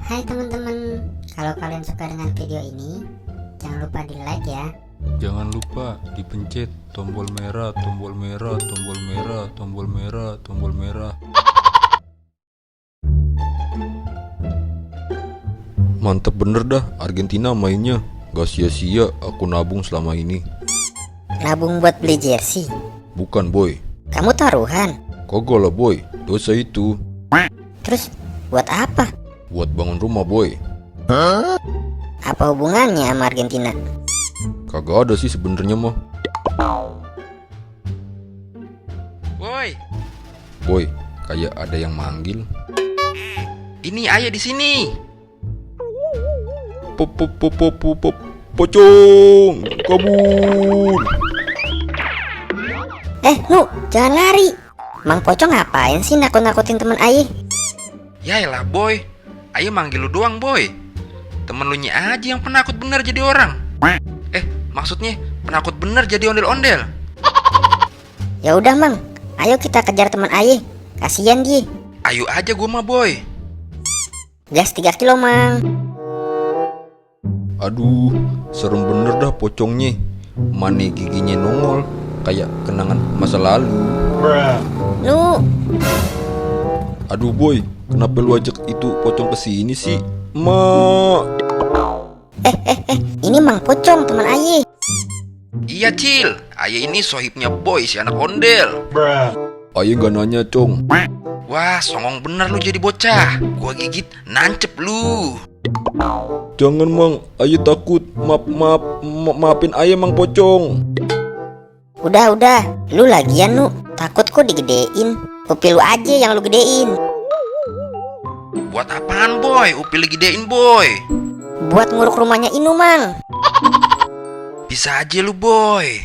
Hai teman-teman, kalau kalian suka dengan video ini, jangan lupa di like ya. Jangan lupa dipencet tombol merah, tombol merah, tombol merah, tombol merah, tombol merah. Mantep bener dah, Argentina mainnya. Gak sia-sia aku nabung selama ini. Nabung buat beli jersey? Bukan boy. Kamu taruhan? Kagak lah boy, dosa itu. Terus buat apa? Buat bangun rumah boy. Apa hubungannya sama Argentina? Kagak ada sih sebenarnya mah. Boy, Boy, kayak ada yang manggil. ini ayah di sini. Pocong, kabur. Nu, jangan lari. Mang Pocong ngapain sih nakut-nakutin temen Ayah? Yaelah boy, ayah manggil lu doang boy. Temen lu nya aja yang penakut bener jadi orang. Maksudnya penakut bener jadi ondel-ondel. Ya udah Mang, ayo kita kejar teman Ayah. Kasian dia. Ayo aja gua mah boy. Gas 3 kilo Mang. Aduh, serem bener dah pocongnya. Mane giginya nongol, kayak kenangan masa lalu. Nu, Aduh boy, kenapa lu ajak itu pocong kesini sih? Ma, ini Mang Pocong teman Ayah. Iya Cil, ayah ini sohibnya boy si anak ondel. ayah gak nanya cong. Wah songong bener lu jadi bocah. Gua gigit nancep lu. Jangan mang, ayah takut. Maafin ayah mang pocong. Udah, lu lagian Nu. Takut kok digedein. Upil lu aja yang lu gedein. Buat apaan boy? Upil gedein boy. Buat nguruk rumahnya Inu Mang. Bisa aja lu boy.